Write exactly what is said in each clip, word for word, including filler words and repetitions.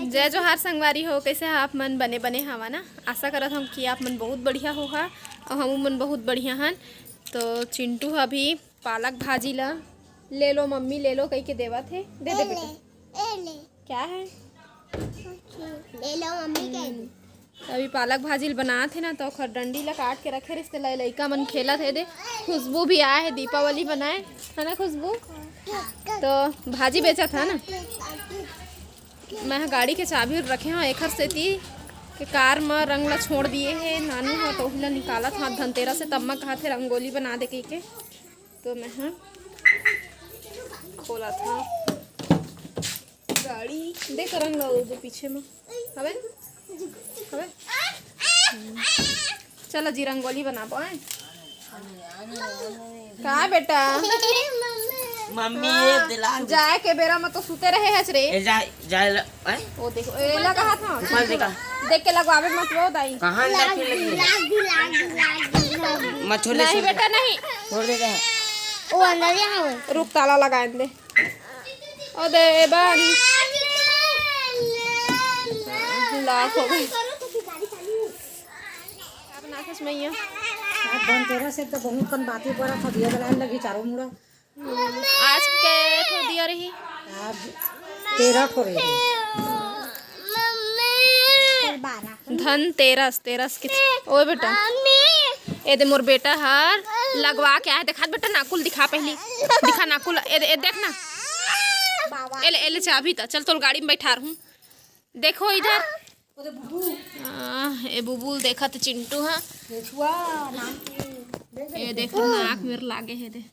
जय जोहार संगवारी हो, कैसे हा आप मन? बने बने हवा ना? आशा करत हूँ कि आप मन बहुत बढ़िया हो हा, और हम मन बहुत बढ़िया हन। तो चिंटू ह अभी पालक भाजी ला, "ले लो मम्मी, ले लो," कह के देवत हे। दे दे बेटा। ए ले। क्या है? ले लो मम्मी कह दे। अभी पालक भाजी ल बनात हे ना, तो ओखर डंडी ला काट के रखे रहिस, तेला लइका मन खेलत हे। दे, खुशबू भी आए हे, दीपावली बनाए, है ना खुशबू? तो भाजी बेचत हे ना। मैं ह गाड़ी के चाबी रखे हव, एखर सेती के कार म रंग ला छोड़ दिए हे नानू ह, तो ओही ला निकालत हव धनतेरस से, तब मैं कहा थे रंगोली बना दे कहिके, तो मैं ह खोलत हव गाड़ी। देख रंग ला, वो जो पीछे में हवे, हवे। हम्म। चलो जी, रंगोली बनाबो, आए। का बेटा? मम्मी, हाँ, ये दिला दे। जाए के बेरा में तो सुते रहे हस रे। ए, जाए, जाए ल-, आए? वो देखो, ए, लगा हाथ में। मत देखा। देख के लगवावे मत वो दाई। कहाँ लगी, लगी? लाग दी, लाग दी, लाग दी, लाग दी। मत छोड़ दे, नहीं छोड़ दे। बेटा, नहीं। छोड़ दे, दे। वो अंदर ही है वो। रुक, ताला लगा दे। ओ दे, बन। लाख हो गई। अब ना सच में ये। आज धनतेरस से तो बहुत कन बाती पड़ा था, दिया जलाने लगी चारों मुड़ा। आज के ठो दिया रही? आज तेरह ठो रही। धनतेरस, तेरस की। ओए बेटा, ए दे मोर बेटा हर लगवा के आए, दिखा बेटा, नाकुल दिखा पहली, दिखा नाकुल, ए दे, ए देख ना, ए ले, ए ले चाबी त, चल तोर गाड़ी में बैठा रहूं। देखो इधर। आ, ए बुबुल देखत चिंटू हा। केछुआ नाम के। ए देख, नाक मेर लागे हे दे।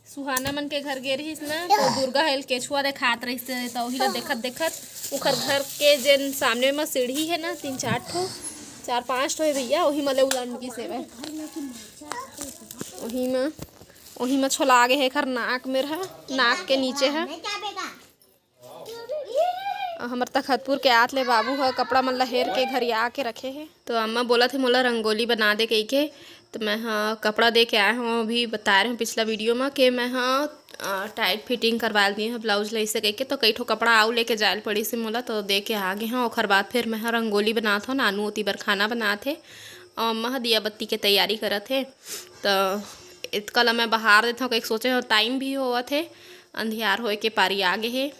सुहाना मन के घर गे रहिस ना, तो दुर्गा ह एला केछुआ देखात रहिस, तो ओही ला देखत देखत ओखर घर के जेन सामने म सीढ़ी हे ना, तीन चार ठो, चार पांच ठो हे भैया, ओही म ले उलंड गिस हे। ओही म, ओही म छोला गे हे एखर नाक मेर ह, नाक के नीचे ह। अउ हमर तखतपुर के आत ले बाबू ह कपड़ा मन ला हेर के घरिया के रखे हे। तो अम्मा बोलत हे मोला रंगोली बना दे कहिके, तो मैं ह कपड़ा दे के आए हूँ। अभी बताए रहे हूँ पिछला वीडियो में कि मैं ह, अ, टाइट फिटिंग करवा दिए हूँ ब्लाउज ला ऐसे कहिके, तो कई ठो कपड़ा आऊ लेके जाए ल पड़ी से मोला, तो दे के आ गे हूँ। ओखर बाद फिर मैं ह रंगोली बनात हूँ, नानू ओती बर खाना बनात हे, अउ अम्मा ह दिया बत्ती के तैयारी करत हे। तो इतका ला मैं बहार देत हूँ कहिके सोचे हूँ, टाइम भी होवत हे, अंधियार होए के पारी आ गे हे।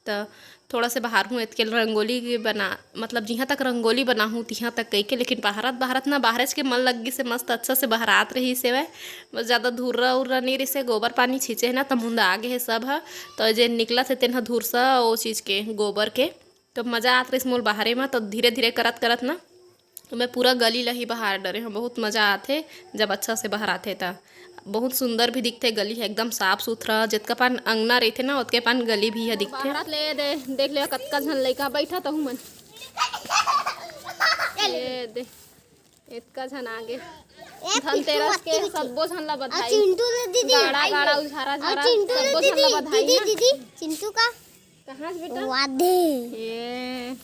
त थोड़ा से बहारहूँ, एतके रंगोली के बना, मतलब जिहाँ तक रंगोली बनाहूँ तिहाँ तक कहिके, लेकिन बहारत बहारत ना बहारेच के मन लग गिस हे, मस्त अच्छा से बहरात रहिस हेवय। बस ज़्यादा धुर्रा उर्रा नइ रहिस हे, गोबर पानी छींचे हे ना, त मुंदा आ गे हे सब ह। त जेन निकलत हे तेन ह धुरसा ओ चीज के, गोबर के। त मजा आत रहिस मोर बहारे म, त धीरे धीरे करत करत ना तो मैं पूरा गली ला ही बहार डरे हूँ। बहुत मजा आथे जब अच्छा से बहराथे त। बहुत सुंदर भी दिखथे गली ह, एकदम साफ सुथरा। जतका पान अंगना रहिथे ना, ओतके पान गली भी ह दिखथे। बहरत ले दे, देख ले कतका झन लइका बैठा तहू मन। ये दे, इतका झन आगे। ए, धनतेरस के पिट्ठू मत सब्बो झन ला बधाई। चिंटू ले दीदी, गाड़ा, गाड़ा, उझारा, झरा, चिंटू ले सब्बो झन ला दीदी, बधाई दीदी, ना। दीदी, चिंटू का कहाँ से बेटा? वादे। ये।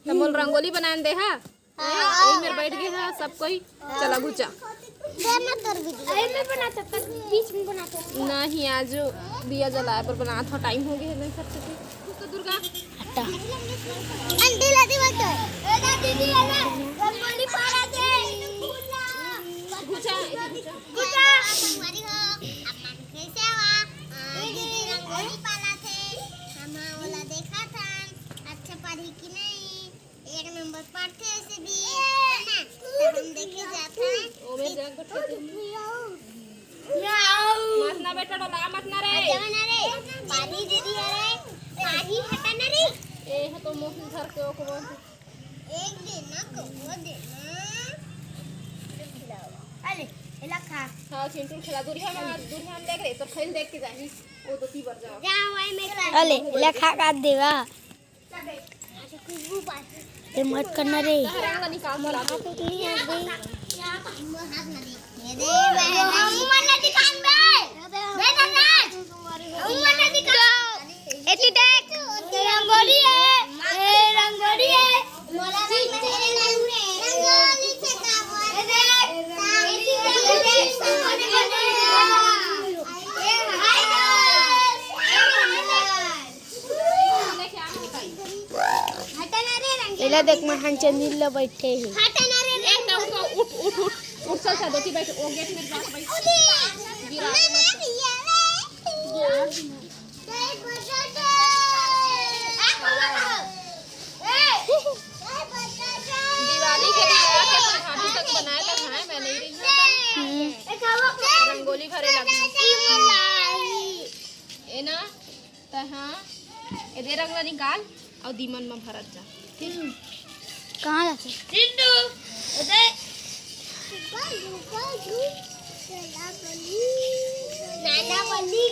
त मोल रंगोली बनान दे हा। हाँ। यही मेर बैठ गे हा सब कोई। चला घुचा। दे ना तोर वीडियो। अरे मैं बनाता था, बीच में बनाता था। नहीं, आज दिया जलाए पर बना था, टाइम हो गया है, नहीं कर सके। तो दुर्गा। हटा। आंटी ला दी बच्चों। ए दादी दी है ना, रंगोली पारा दे। घुचा, घुचा। संगवारी हो, आप मन कैसे हवा? आ, दीदी रंगोली पाला थे, हम ओला देखा था, अच्छा पारी कि नहीं? एक नंबर पारथे ऐसे भी, है ना? तो हम देखे जात हन। ओमे जाके मत ना बेटा, डोला मत ना रे। जाओ ना रे, पारी दीदी है रे, पारी हटा ना रे। ए, हा तो मोहन घर के ओकरो। एक दिन ना, को दिन ना। अले, एला खा। हाँ, चिंटू खेला, दूरिहा में, दूरिहा में देख रे, तो खेल देख के जाही। वो तो तीबर जाओ। जा, वही में खा। अले, एला खा का देवा। खुशबू पास। ए, मत करना रे। तहरा वाला निकाल के ला दे। ये दे, बहन, हम मन दिखान बे। बे धनराज, हम मन दिखान। एती देख, रंगोली है, ए, रंगोली है। मोला रंगोली से का बोल? ए, देख। ये देख, महान चंदिल ल बैठे हे। ए, तो उठ, उठ, उठ, उठ, उठ, चल, चल, दोती बैठ, वो गेट में जाके बैठ। गिरा दे मत। दिवाली के दिन आके अपन भाभी तक बनाए ला खाए, मैं नहीं रही हूँ। हम्म। रंगोली भरे लगी। ए ना, त हाँ, एदे रंग ला निकाल अउ दीमन म भरत जा। ठीक? कहाँ जाथे? टिंडू, एदे। नाना बनी।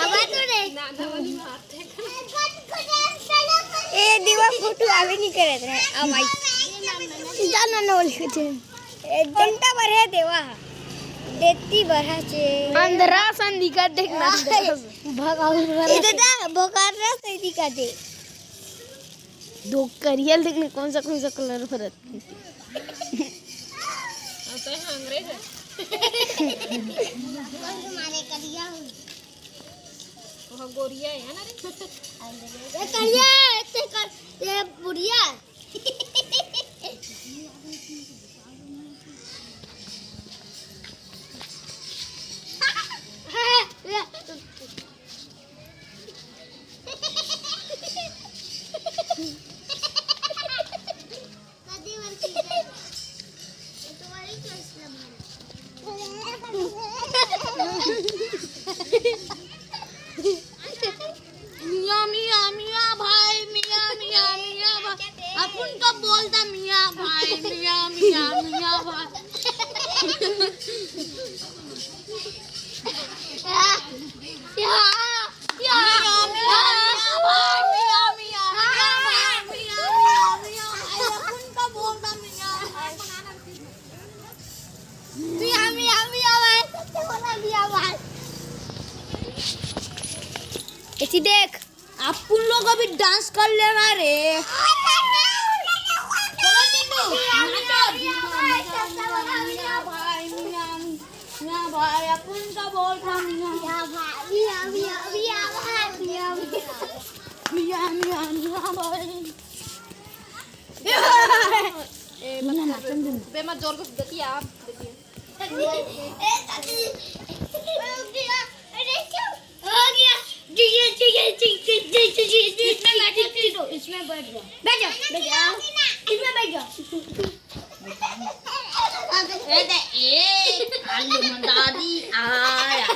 आवा तो रे। नाना बनी मारथे। ए, देवा फोटो आवे नहीं करत रहे। अब आई। जा ना, ना बोल कुछ। ए, डंडा बर है देवा। देती बर है चे। अंधरा सन दिखत देख ना। भगाऊ वाला। ए, दादा, भोकारा से दिखत दे। दो करियल देख ना, कौन सा, कौन सा कलर भरत। अब तो यहाँ अंग्रेज है। कौन तुम्हारे करिया हो? वो गोरिया है ना रे? ये करिया, ये कर, ये बुढ़िया। मिया, मिया, मिया भाई, मिया, मिया, मिया भाई। अपन का बोलता मिया भाई, मिया, मिया, मिया भाई। या, या, मिया, मिया भाई, मिया, मिया, मिया भाई, मिया, मिया, मिया भाई। अपन का बोलता मिया भाई। मिया, मिया, मिया भाई, सबसे बड़ा मिया भाई। इसी देख, आप उन लोग अभी डांस कर लेना रे। चलो टिंडू, मिया, मिया, मिया भाई, सबसे बड़ा मिया भाई, मिया, मिया भाई, अपन का बोल रहा मिया। मिया भाई, मिया, मिया, मिया भाई, मिया, मिया। मिया, मिया, मिया भाई। ए, बे मत जोर के देती आप, देती। ए, दादी। हो गया। अरे, क्या? हो गया। जी, जी, जी, जी। इसमें बैठ जाओ, इसमें बैठ जाओ। बैठ जाओ, बैठ जाओ। इसमें बैठ जाओ। ए, दे, ए, आलू मंदादी आया।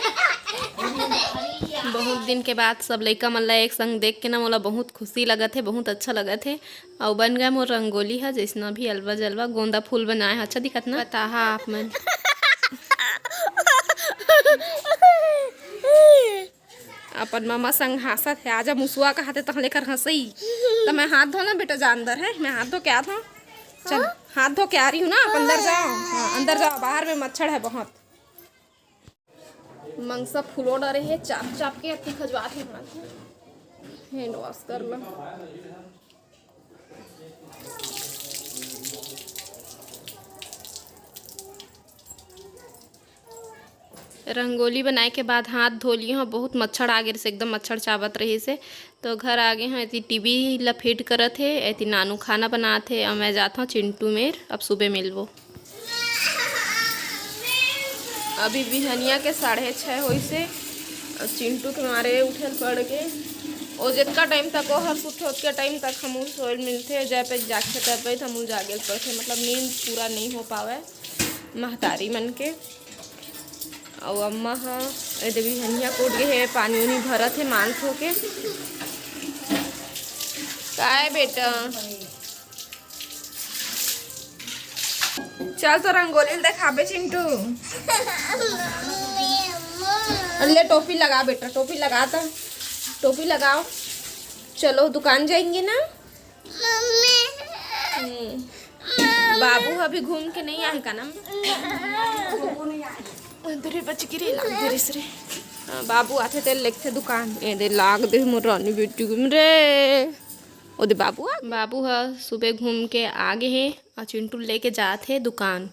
बहुत दिन के बाद सब लइका मन ला एक संग देख के ना, मोला बहुत खुशी लगत हे, बहुत अच्छा लगत हे। अउ बन गए मोर रंगोली ह, जइसना भी अलवा जलवा गोंदा फूल बनाए ह। अच्छा दिखत ना? बताहा आप मन। अपन ममा संग हंसत हे। आजा मुसुआ कहत हे, तहले कर हंसई। त मैं हाथ धो ना बेटा, जा अंदर है, मैं हाथ धो के आत हूँ। चल, हाँ? हाथ धो के आ रही हूँ ना, आप अंदर जाओ। हाँ, अंदर जाओ, बाहर में मच्छर है बहुत। मंगसा फुलो डरे हे, चाप चाप के अति खजवात हे हाथ। हैंड वॉश कर लो। रंगोली बनाए के बाद हाथ धो लियो हूँ, बहुत मच्छर आ गे रहिस, एकदम मच्छर चाबत रहिस हे। तो घर आ गे हूँ, एती टीवी ला फिट करत हे, एती नानू खाना बनात हे, अउ मैं जात हूँ चिंटू मेर, अब सुबह मिलबो। अभी बिहनिया के साढ़े छः होइस हे, अउ चिंटू के मारे उठे ल पड़ गे। ओ जितका टाइम तक ओ हर सुते, ओतके टाइम तक हमू सोए ल मिलथे, जय पे जागथे, तय पे हमू जागे ल पड़थे, मतलब नींद पूरा नहीं हो पावे। महतारी मन के। अउ अम्मा ह ए दे बिहनिया कूट गे हे, पानी उनी भरत हे, मांस होके। काय बेटा? चल तो रंगोली ल देखाबे चिंटू। ले टोपी लगा बेटा, टोपी लगा त, टोपी लगाओ। चलो दुकान जाएंगे ना। हम्म। बाबू अभी घूम के नहीं आए का ना? अंदर ही बच गिरे, लाग गिरिस रे। हाँ, बाबू आथे तेल लेगथे दुकान। ए दे लाग दे मोर रानी बेटी घूम रे। ओ दे बाबू आ। बाबू ह सुबह घूम के आ गे हे अउ चिंटू लेके जात हे दुकान।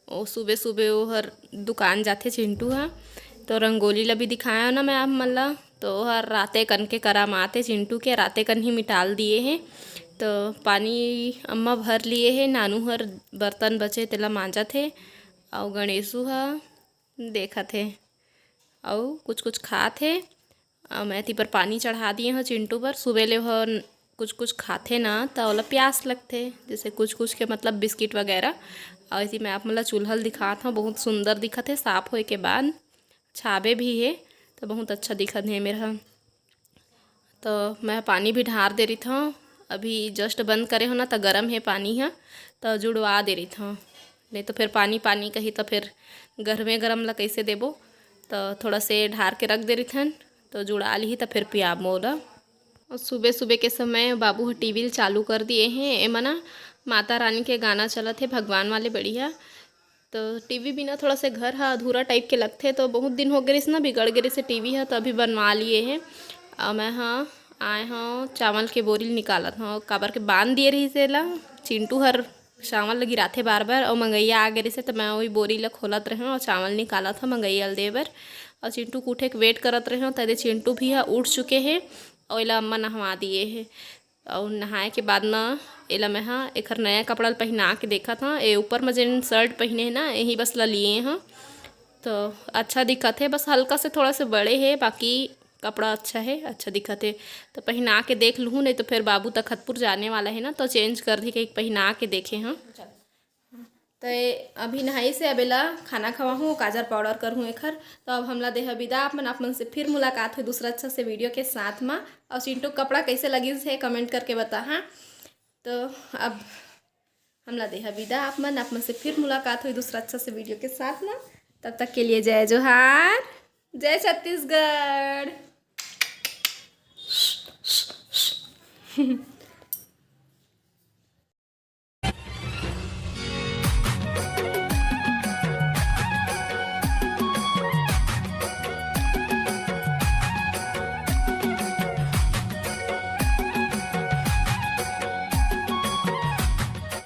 ओ सुबह सुबह ओ हर दुकान जाथे चिंटू ह। तो रंगोली ला भी दिखाया ना मैं आप मन ला। तो ओ हर राते कन के करा म आथे चिंटू के, राते कन ही मिटाल दिए हे। तो पानी अम्मा भर लिए हे, नानू हर बर्तन बचे तेला मांजत हे, अउ गणेशू ह देखत हे, अउ कुछ कुछ खात हे। अउ मैं एती पर पानी चढ़ा दिए हव चिंटू बर। सुबह ले ओह कुछ कुछ खाथे ना, त ओला प्यास लगथे, जैसे कुछ कुछ के मतलब बिस्किट वगैरह। अउ एती मैं आप मन ला चूल्हा ल दिखात हव, बहुत सुंदर दिखत हे साफ होए के बाद, छाबे भी हे, त बहुत अच्छा दिखत हे मेर ह। तो मैं पानी भी ढार दे रही था, अभी जस्ट बंद करे हो ना, तो गरम है पानी है, तो जुड़वा दे रही था, नहीं तो फिर पानी पानी कही तो फिर गरमे गरम ला कैसे देबो। तो थोड़ा से ढार के रख दे रही थन, तो जुड़ा ली तो फिर पियाब मोला। और सुबह सुबह के समय बाबू ह टीवी ल चालू कर दिए हैं, एमा ना माता रानी के गाना चलत है, भगवान वाले बढ़िया। तो टीवी बिना थोड़ा से घर ह अधूरा टाइप के लगथे, तो बहुत दिन हो गे रिस ना, बिगड़ गे रिस टीवी ह, तो अभी बनवा लिए हे। अउ मैं ह आए हव चावल के बोरी ल निकालत हव, काबर के बांध दिए रहिस एला। चिंटू हर चावल ल गिराथे बार बार, अउ मंगैया आ गे रिस, तो मैं वही बोरी ल खोलत रहेंव अउ चावल निकालत हव मंगैया ल दे बर। अउ चिंटू के उठे के वेट करत रहेंव, तदे चिंटू भी ह उठ चुके हे अउ एला अम्मा नहवा दिए हे। अउ नहाए के बाद न एला मैं ह एखर नया कपड़ा ल पहिना के देखत हव। ए ऊपर म जेन शर्ट पहिने हे ना, यही बस ला लिए हव, तो अच्छा दिखत हे, बस हल्का से थोड़ा से बड़े हे, बाकी कपड़ा अच्छा हे, अच्छा दिखत हे। तो पहिना के देख लूहूँ, नहीं तो फिर बाबू तखतपुर जाने वाला हे ना, तो चेंज कर दी, कहीं पहिना के देखे हव। तो ए, अभी नहाइस हे, अब एला खाना खवाहूँ, काजर पाउडर करहूँ एखर। तो अब हमला देहा विदा, आप मन, आप मन से फिर मुलाकात होई दूसरा अच्छा से वीडियो के साथ मा। और चिंटू के कपड़ा कैसे लगिस हे, कमेंट करके बताहा। तो अब हमला देहा विदा, आप मन, आप मन से फिर मुलाकात होई दूसरा अच्छा से वीडियो के साथ मा। तब तक के लिए जय जोहार, जय छत्तीसगढ़।